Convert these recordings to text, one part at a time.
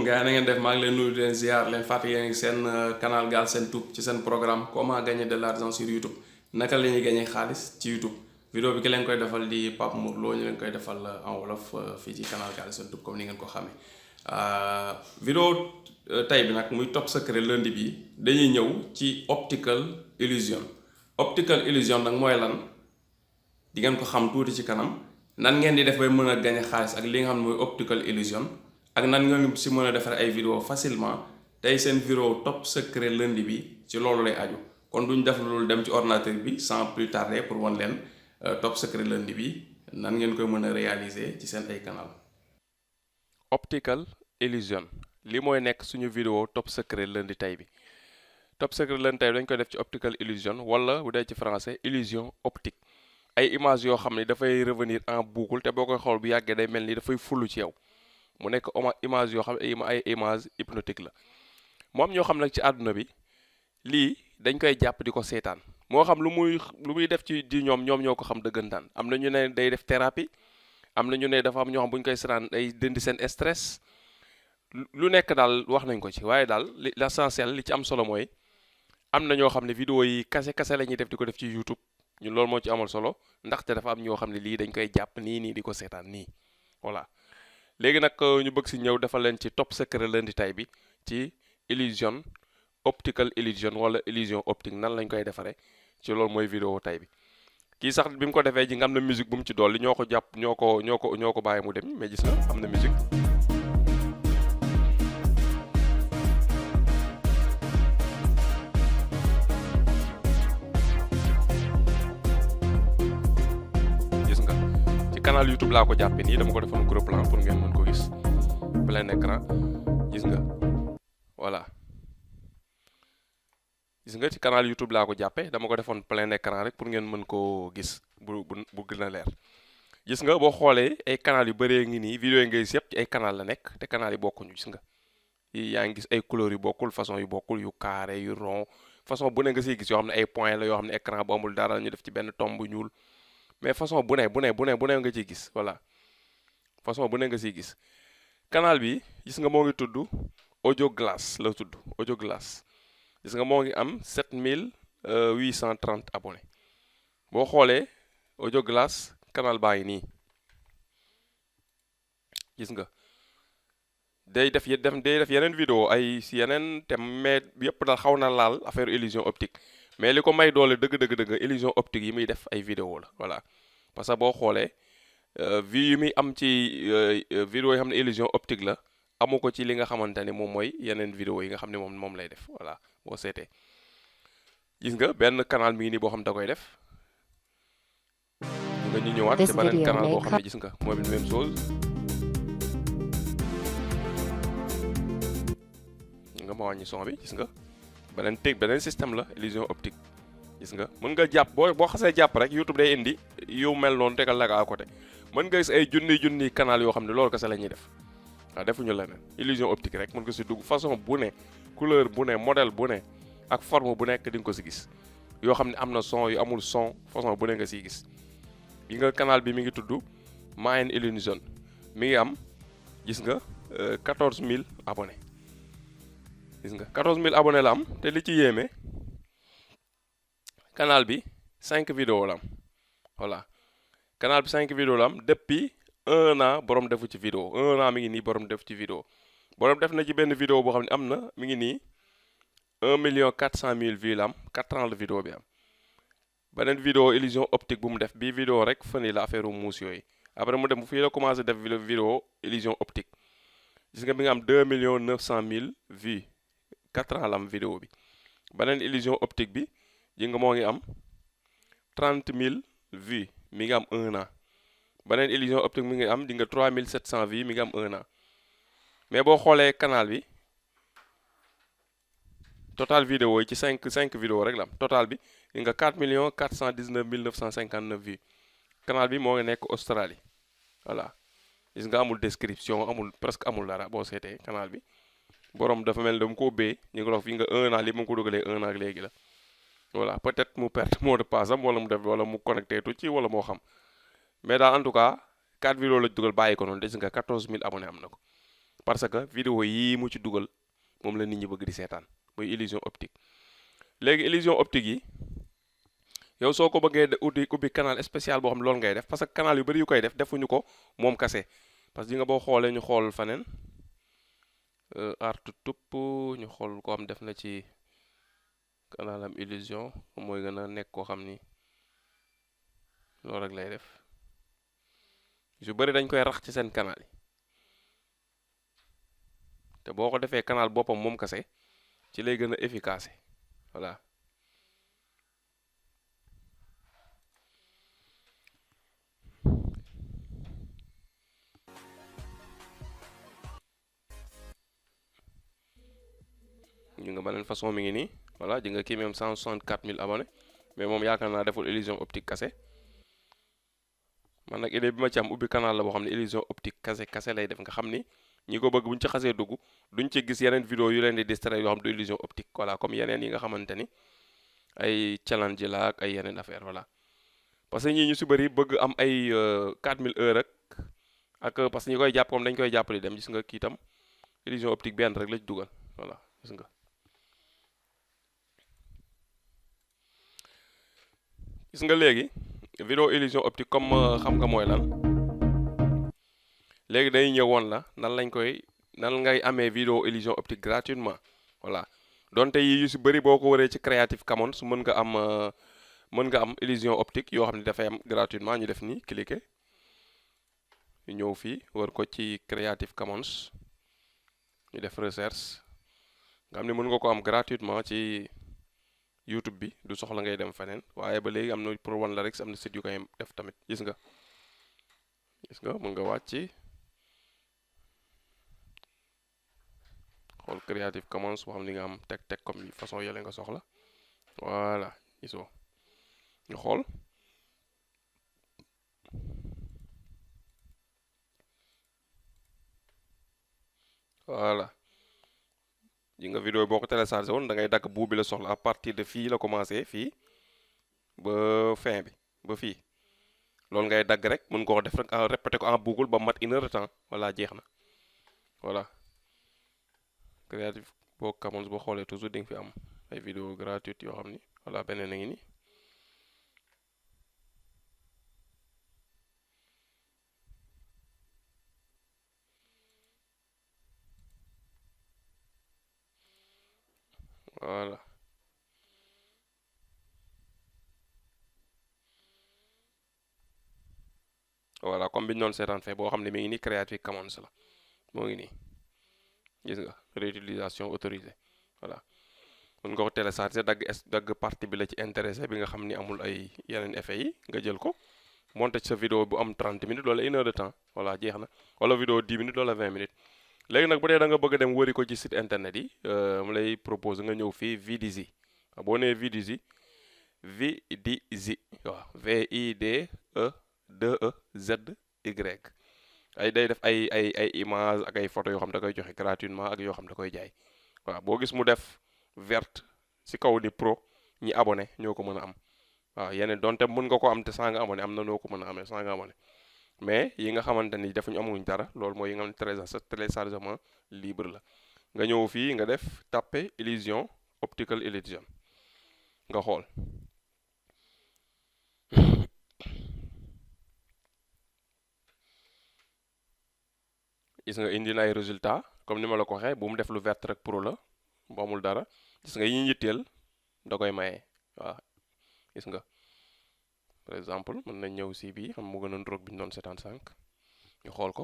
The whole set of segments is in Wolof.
gars yi na ngeen def maa ngi leen nuyu di leen ziar leen fàttali yéen seen canal Galsen Tube ci seen programme comment gagner de l'argent sur YouTube naka la ñuy gagner xaalis ci YouTube vidéo bi ki leen koy defal di Pape Mor Lo ñu leen koy defal en wolof fii ci canal Galsen Tube comme ni ngeen ko xamee vidéo tey bi nag muy top secret lundi bi dañuy ñëw ci optical illusion. Optical illusion nag mooy lan di ngeen ko xam tuuti ci kanam nan ngeen di def bay mën a gagner xaalis ak li nga xam ne mooy optical illusion ak nan nga si mën a defar ay vidéo facilement tey seen vidéo top secret lundi bi ci loolu lay aju kon duñ def loolu dem ci ordinateur bi sans plus tarder pour wan leen top secret lundi bi nan ngeen koy mën a réaliser ci seen ay canal. Optical illusion li mooy nekk suñu vidéo top secret lundi tey bi top secret lundi tey bi dañ koy def ci optical illusion wala bu dee ci français illusion optique ay images yoo xam ne dafay revenir en boucle te boo koy xool bu yàggee day mel ni dafay fullu ci yow. mu nekk image yoo xam ne ay image hypnotique la mu am ñoo xam nag ci àdduna bi lii dañ koy jàpp di ko seetaan moo xam lu muy def ci di ñoom ñoo ko xam dëggantaan am na ñu ne day def thérapie am na ñu ne dafa am ñoo xam bu ñu koy seetaan day dindi seen stress lu nekk daal wax nañ ko ci waaye daal l'essentiel li ci am solo mooy am na ñoo xam ne vidéo yi kase la ñuy def di ko def ci YouTube ñun loolu moo ci amal solo ndaxte dafa am ñoo xam ne lii dañ koy jàpp nii di ko seetaan nii voilà léegi nag ñu bëgg si ñëw dafa leen ci top secret lundi tay bi ci illusion optical illusion wala illusion optique nan lañ koy defaree ci loolu mooy vidéo tay bi kii sax bi mu ko defee ji nga am na musique bu mu ci dolli ñoo ko jàpp ñoo ko bàyyi mu dem mais gis na am na musique gis nga ci canal YouTube laa ko jàppee nii dama ko defoon gros plan pour ngeen mën ko gis plein écran gis nga voilà gis nga ci canal YouTube laa ko jàppee dama ko defoon plein écran rek pour ngeen mën koo gis bu gën a leer gis nga boo xoolee ay canal yu bëree ngi nii vidéo yi ngay gis yëpp ci ay canal la nekk te canal yi bokkuñu gis nga yaa ngi gis ay couleurs yu bokkul façon yu bokkul yu carré yu rond façon bu ne nga siy gis yoo xam ne ay point la yoo xam ne écran bu amul dara ñu def ci benn tomb ñuul mais façon bu ne nga ciy gis voilà façon bu ne nga siy gis canal bi gis nga moo ngi tudd Audio Glass la tudd Audio Glass gis nga moo ngi am 7830 abonnés boo xoolee Audio Glass canal baa ngi nii gis nga day def yeneen vidéo ay si yeneen thème mais yëpp daal xaw na laal affaire illusion optique mais li ko may doole dëgg illusion optique yi muy def ay vidéo la voilà parce que boo xoolee vues yi muy am ci vidéo yi xam ne illusion optique la amu ko ci li nga xamante ne moom mooy yeneen vidéo yi nga xam ne moom lay def voilà boo seetee gis nga benn canal mi ngi nii boo xam da koy def nga ñu ñëwaat ci beneen canal boo xam ne gis nga mooy même chose nga ma wàññi son bi gis nga beneen système la illusion optique gis nga mën nga jàpp boo xasee jàpp rek YouTube day indi yu mel noonu tegal la à côté mën nga gis ay junni canal yoo xam ne loolu kese la ñuy def waaw defuñu leneen illusion optique rek mën nga si dugg façon bu ne couleur bu ne modèle bu ne ak forme bu nekk di nga ko si gis yoo xam ne am na son yu amul son façon bu ne nga siy gis yi nga canal bi mi ngi tudd Mind Illusion mi ngi am gis nga 14000 abonnés gis nga 14000 abonnés la am te li ci yéeme canal bi 5 vidéo la am voilà canal bi 5 vidéo la am depuis 1 an borom defu ci vidéo 1 an mi ngi nii borom def ci vidéo borom def na ci benn vidéo boo xam ne am na mi ngi nii 1 400 000 vues la am 4 ans la vidéo bi am beneen vidéo illusion optique bu mu def bii vidéo rek fëni la affaire muus yooyu après mu dem fii la commencé def vidéo illusion optique gis nga bi nga am 2 900 000 vues 4 ans la am vidéo bi beneen illusion optique bi ji nga moo ngi am 30 000 vues mi ngi am 1 an beneen illusion optique mi ngi am di nga 3700 vues mi ngi am 1 an mais boo xoolee canal bi total vidéo yi ci 5 vidéo rek la am total bi di nga 4 419 959 vues canal bi moo ngi nekk Australie voilà gis nga amul description presque amul dara boo seetee canal bi borom dafa mel dama ko ubbee ñu ngi wax fi nga 1 an li mu ngi ko dugalee 1 an ak léegi la voilà peut-être mu perte mot de passe am wala mu def wala mu connecté tu ci wala moo xam mais daal en tout cas 4 vidéos la dugal bàyyi ko noonu des nga 14000 abonnés am na ko parce que vidéo yii mu ci dugal moom la nit ñi bëgg di seetaan muy illusion optique. léegi illusion optique yi yow soo ko bëggee ubbi canal spécial boo xam ne loolu ngay def parce que canal yu bari yu koy def defuñu ko moom kase parce que di nga boo xoolee ñu xool faneen artu tupp ñu xool koo xam def na ci kanalam illusion mooy gën a nekk koo xam ni loolu rek lay def yu bari dañ koy rax ci seen canal yi te boo ko defee canal boppam moom kase ci lay gën a efficace voilà. ñu nga beneen façon mi ngi nii voilà di nga kii même 164 000 abonnés mais moom yaakaar naa deful illusion optique kase man nag idée bi ma ci am ubbi canal la boo xam ne illusion optique kase lay def nga xam ni ñi ko bëgg bu ñu ci xasee dugg duñ ci gis yeneen vidéo yu leen di distraire yoo xam du illusion optique voilà comme yeneen yi nga xamante ni ay challenge la ak ay yeneen affaire voilà parce que ñii ñu si bëri bëgg am ay 4000 heures ak parce que ñi koy jàpp comme dañ koy jàppali dem gis nga kii itam illusion optique benn rek la ci dugal voilà gis nga. gis nga léegi vidéo illusion optique comme xam nga mooy lan léegi day ñëwoon la nan ngay amee vidéo illusion optique gratuitement voilà donte yi yu si bëri boo ko waree ci Creative Commons mën nga am illusion optique yoo xam ne dafay am gratuitement ñu def nii cliquer ñu ñëw fii war ko ci Creative Commons ñu def recherche nga xam ne mën nga ko am gratuitement ci YouTube bi du soxla ngay dem feneen waaye ba léegi am na pour wan la rek am na site yu koy def tamit gis nga mën nga wàcc xool Creative Commons boo xam ni nga am teg comme façon yële nga soxla voilà gisoo ñu xool voilà ji nga vidéo boo ko téléchargé woon da ngay dagg buubi la soxla à partir de fii la commencé fii ba fin bi ba fii loolu ngay dagg rek mën nga ko def rek répété ko en boucle ba mat 1 heure de temps voilà jeex na voilà Creative Commons boo xoolee toujours di nga fi am ay vidéo gratuite yoo xam ni voilà beneen a ngi nii voilà comme bi ñu doon seetaan fee boo xam ne mi ngi nii Creative Commons la moo ngi nii gis nga réutilisation autorisée voilà mën nga ko télécharger dagg partie bi la ci intéressé bi nga xam ni amul ay yeneen effet yi nga jël ko monter ci sa vidéo bu am 30 minutes wala 1 heure de temps voilà jeex na wala vidéo 10 minutes wala 20 minutes léegi nag bu dee da nga bëgg a dem wëri ko ci site internet yi mu lay proposer nga ñëw fii Vidizi boo nee Vidizi waaw VIDE2EZY ay day def ay image ak ay photo yoo xam da koy joxe gratuitement ak yoo xam da koy jaay waaw boo gis mu def verte ci kaw ni pro ñi abonné ñoo ko mën a am waaw yeneen donte mën nga ko am te sans nga abonné am na noo ko mën a amee sans nga abonné mais yi nga xamante ni defuñu amuñ dara loolu mooy yi nga xam ne téléchargement libre la nga ñëw fii nga def tapé illusion optical illusion nga xool gis nga indi na ay résultat comme ni ma la ko waxee bu mu def lu vert rek pro la bu amul dara gis nga yi ñu yitteel da koy maye waaw gis nga par exemple mën nañ ñëw si bii xam mu gën a ndroog bi ñu doon seetaan sànq ñu xool ko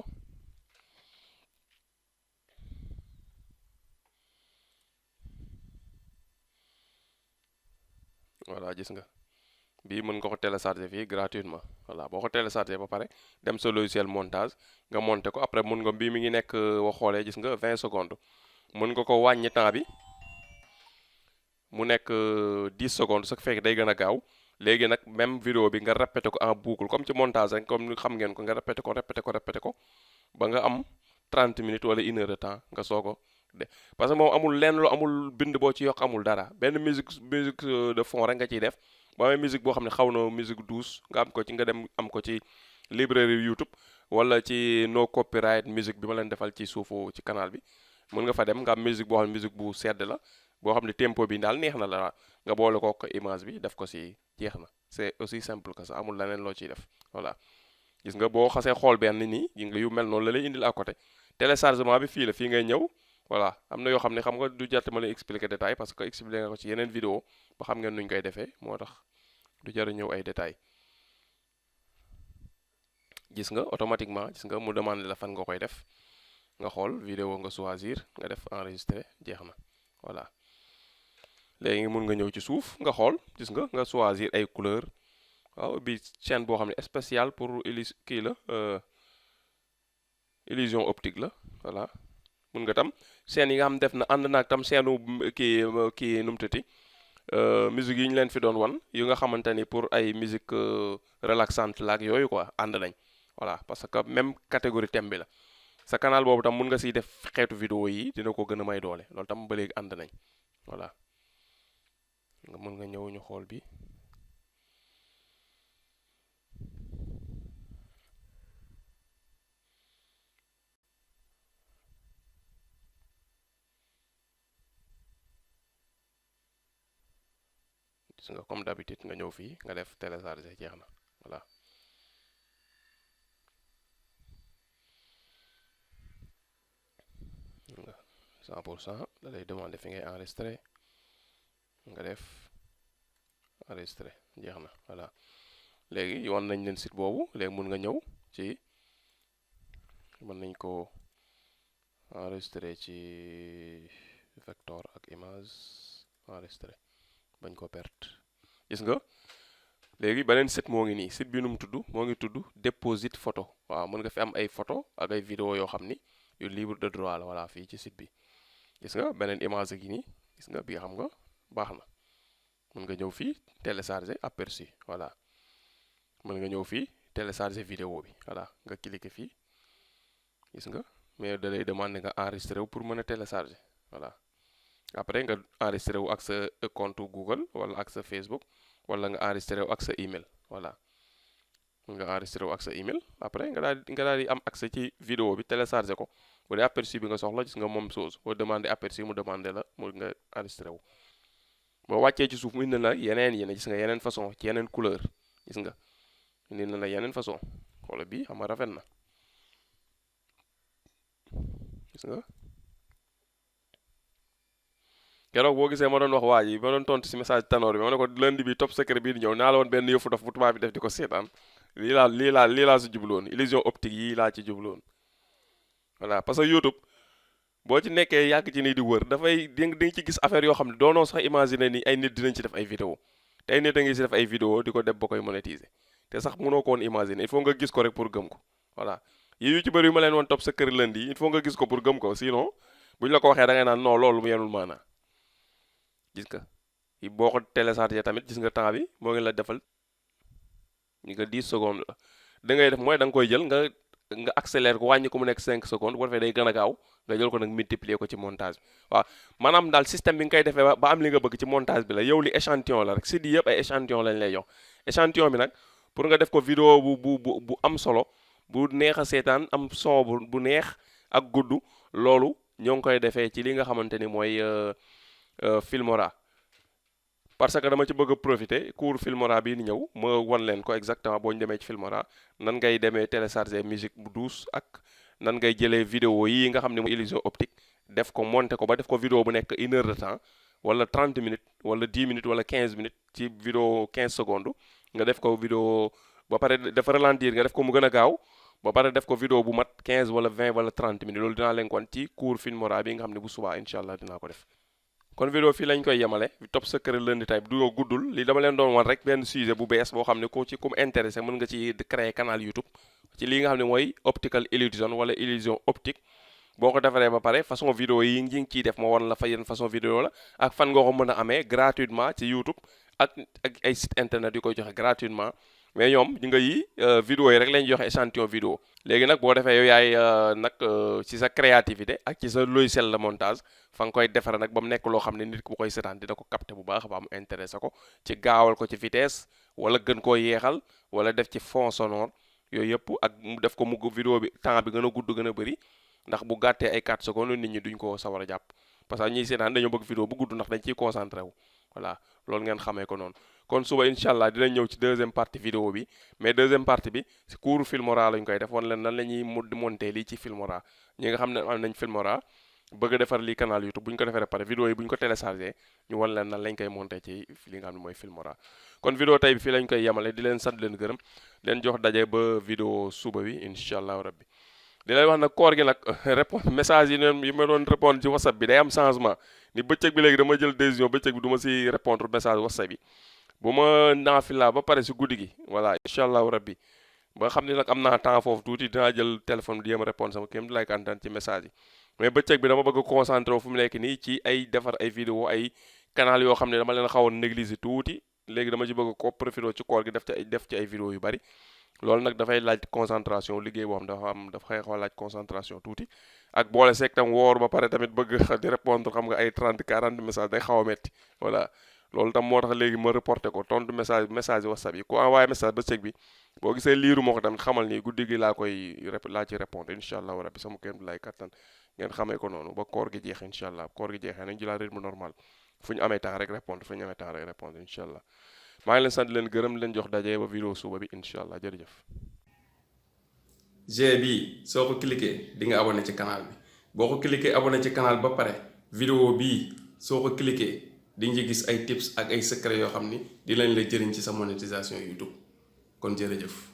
voilà gis nga bii mën nga ko télécharger fii gratuitement voilà boo ko télécharger ba pare dem sa logiciel montage nga monter ko après mën nga bii mi ngi nekk boo xoolee gis nga 20 secondes mën nga ko wàññi temps bi mu nekk 10 secondes su fekkee day gën a gaaw léegi nag même vidéo bi nga répété ko en boucle comme ci montage rek comme ni xam ngeen ko nga répété ko ba nga am 30 minutes wala 1 heure de temps nga soo ko de parce que moom amul lenn lu amul bind boo ci yokk amul dara benn musique de fond rek nga ciy def ba may musique boo xam ne xaw na musique douce nga am ko ci nga dem am ko ci librairie YouTube wala ci no copyright musique bi ma leen defal ci suufu ci canal bi mën nga fa dem nga am musique boo xam ne musique bu sedd la boo xam ne tempo bi daal neex na la nga boole ko image bi def ko si jeex na c'est aussi simple que ça amul leneen loo ciy def voilà. gis nga boo xasee xool benn nii gis nga yu mel noonu la lay indil à côté téléchargement bi fii la fii ngay ñëw voilà am na yoo xam ne xam nga du jar ma lay expliquer détail parce que expliquer nga ko ci yeneen vidéo ba xam ngeen nuñ koy defee moo tax du jar a ñëw ay détails. gis nga automatiquement gis nga mu demande la fan nga koy def nga xool vidéo nga choisir nga def enregistrer jeex na voilà. léegi mun nga ñëw ci suuf nga xool gis nga choisir ay couleur waaw bi chaîne boo xam ne spécial pour kii la illusion optique la voilà. mun nga tam chaîne yi nga xam def na ànd naag tam chaîne kii nu mu tëti musique yi ñu leen fi doon wan yu nga xamante ni pour ay musique relaxante la ak yooyu quoi ànd nañ voilà parce que même catégorie thème bi la sa canal boobu tam mun nga siy def xeetu vidéo yi dina ko gën a may doole loolu tam ba léegi ànd nañ voilà. nga mën nga ñëw ñu xool bi gis nga comme d'habitude nga ñëw fii nga def télécharger jeex na voilà. 100% da lay demander fi ngay enregistrer nga def enregistrer jeex na voilà. léegi wan nañ leen site boobu léegi mun nga ñëw ci mën nañ ko enregistrer ci vecteur ak image enregistrer bañ ko perte. gis nga léegi beneen site moo ngi nii site bi nu mu tudd moo ngi tudd Deposit Photo waaw mën nga fi am ay photo ak ay vidéo yoo xam ni yu libre de droit la voilà fii ci site bi. gis nga beneen image gi nii gis nga bii xam nga baax na mën nga ñëw fii télécharger aperçu voilà. mën nga ñëw fii télécharger vidéo bi voilà nga cliquer fii gis nga mais da lay demander nga enregistrer wu pour mën a télécharger voilà. après nga enregistrer wu ak sa compte Google wala ak sa Facebook wala nga enregistrer wu ak sa email voilà. nga enregistrer wu ak sa email après nga daal di am accès ci vidéo bi télécharger ko bu dee aperçu bi nga soxla gis nga moom chose boo demander aperçu mu demander la mu nga enregistrer wu. boo wàccee ci suuf mu indi la yeneen gis nga yeneen façon ci yeneen couleur gis nga indi na la yeneen façon xoolal bi xam nga rafet na gis nga. keroog boo gisee ma doon wax waa ji ma doon tontu si message Tanor bi ma ne ko lundi bi top secret bii di ñëw naa la woon benn yëfu dof bu tubaab bi def di ko seetaan lii laa si jubloon illusion optique yii laa ci jubloon voilà. parce que YouTube boo ci nekkee yàgg ci nii di wër dafay di nga ci gis affaire yoo xam ne doonoo sax imaginer ni ay nit dinañ ci def ay vidéo te ay nit a ngi si def ay vidéo di ko def ba koy monétiser te sax mënoo ko woon imaginer il faut nga gis ko rek pour gëm ko voilà. yu ci bëri yu ma leen woon top secret lundi yi il faut nga gis ko pour gëm ko sinon buñ la ko waxee da ngay naan non loolu mu yenul maanaa gis nga boo ko téléchargé tamit gis nga temps bi moo ngi la defal ñu nga 10 secondes la da ngay def mooy da nga koy jël nga accélère ko wàññi ko mu nekk 5 secondes bu defee day gën a gaaw nga jël ko nag multiplier ko ci montage bi waaw. maanaam daal système bi nga koy defee ba am li nga bëgg ci montage bi la yow li échantillon la rek si di yëpp ay échantillon lañ lay jox échantillon bi nag pour nga def ko vidéo bu am solo bu neex a seetaan am son bu neex ak gudd loolu ñoo ngi koy defee ci li nga xamante ni mooy Filmora. parce que dama ci bëgg a profiter cours Filmora bii ni ñëw ma wan leen ko exactement boo ñu demee ci Filmora nan ngay demee télécharger musique bu douce ak nan ngay jëlee vidéo yi nga xam ne mooy illusion optique def ko monter ko ba def ko vidéo bu nekk 1 heure de temps wala 30 minutes wala 10 minutes wala 15 minutes ci vidéo 15 secondes nga def ko vidéo ba pare dafa ralentir nga def ko mu gën a gaaw ba pare def ko vidéo bu mat 15 wala 20 wala 30 minutes loolu dinaa leen ko wan ci cours Filmora bi nga xam ne bu subaa incha allah dinaa ko def. kon vidéo fii lañ koy yemale top secret lundi type du guddul li dama leen doon wan rek benn sujet bu bees boo xam ne ku mu intéressé mën nga ci créer canal YouTube ci li nga xam ne mooy optical illusion wala illusion optique boo ko defaree ba pare façon vidéo yi ngi ciy def moo wan la fa yenn façon vidéo la ak fan nga ko mën a amee gratuitement ci YouTube ak ay site internet yu koy joxe gratuitement mais ñoom ñu nga yi vidéo yi rek lañ joxe échantillon vidéo léegi nag boo defee yow yaay nag ci sa créativité ak ci sa logiciel de montage fa nga koy defare nag ba mu nekk loo xam ne nit ku koy seetaan dina ko capter bu baax ba mu intéressé ko ci gaawal ko ci vitesse wala gën koo yeexal wala def ci fond sonore yooyu yëpp ak mu def ko mu vidéo bi temps bi gën a gudd gën a bëri ndax bu gàttee ay 4 secondes nit ñi duñ ko sawar a jàpp parce que ñiy seetaan dañoo bëgg vidéo bu gudd ndax dañ ciy concentré wu voilà loolu ngeen xamee ko noonu kon suba incha allah dinañ ñëw ci deuxième partie vidéo bi mais deuxième partie bi si cours Filmora lañ koy def wan leen nan la ñuy monter lii ci Filmora ñi nga xam ne am nañ Filmora bëgg a defar lii canal YouTube bu ñu ko defee pare vidéo yi bu ñu ko téléchargé ñu wan leen nan lañ koy monter ci li nga xam ne mooy Filmora kon vidéo tey bi fii lañ koy yemale di leen sant leen gërëm leen jox daje ba vidéo suba bi incha allah rabbi di leen wax nag koor gi nag répondre message yi ma doon répondre ci WhatsApp bi day am changement ni bëccëg bi léegi dama jël décision bëccëg bi du ma si répondre message WhatsApp bi bu ma naafila ba pare si guddi gi voilà incha allahu rabbi ba xam ne nag am naa temps foofu tuuti dinaa jël téléphone bi di yem répondre sama kéem lay kantaan ci message yi mais bëccëg bi dama bëgg a concentré fu mu nekk nii ci ay defar ay vidéo ay canal yoo xam ne dama leen xawoon négliger tuuti léegi dama ci bëgg ko profité ci koor gi def ci ay vidéo yu bari loolu nag dafay laaj concentration liggéey boo xam dafa xaw a laaj concentration tuuti ak boole seeg tam woor ba pare tamit bëgg di répondre xam nga ay 30 40 message day xaw a metti voilà loolu tam moo tax léegi ma reporté ko tontu message WhatsApp yi ku envoyé message bëccëg bi boo gisee liiru moo ko tamit xamal ni guddi gi laa ci répondre incha allah rabbi sama kéem lay kattan ngeen xamee ko noonu ba koor gi jeexee incha allah koor gi jeexee nañ jëlaat rythme normal fu ñu amee temps rek répondre fu ñu amee temps rek répondre incha allah maa ngi leen sant leen gërëm leen jox daje ba vidéo suba bi incha allah jërëjëf. G bii soo ko cliquer di nga abonné ci canal bi boo ko cliquer abonné ci canal ba pare vidéo bii soo ko cliquer di nga gis ay tips ak ay secret yoo xam ni di lañ la jëriñ ci sa monétisation YouTube kon jërëjëf.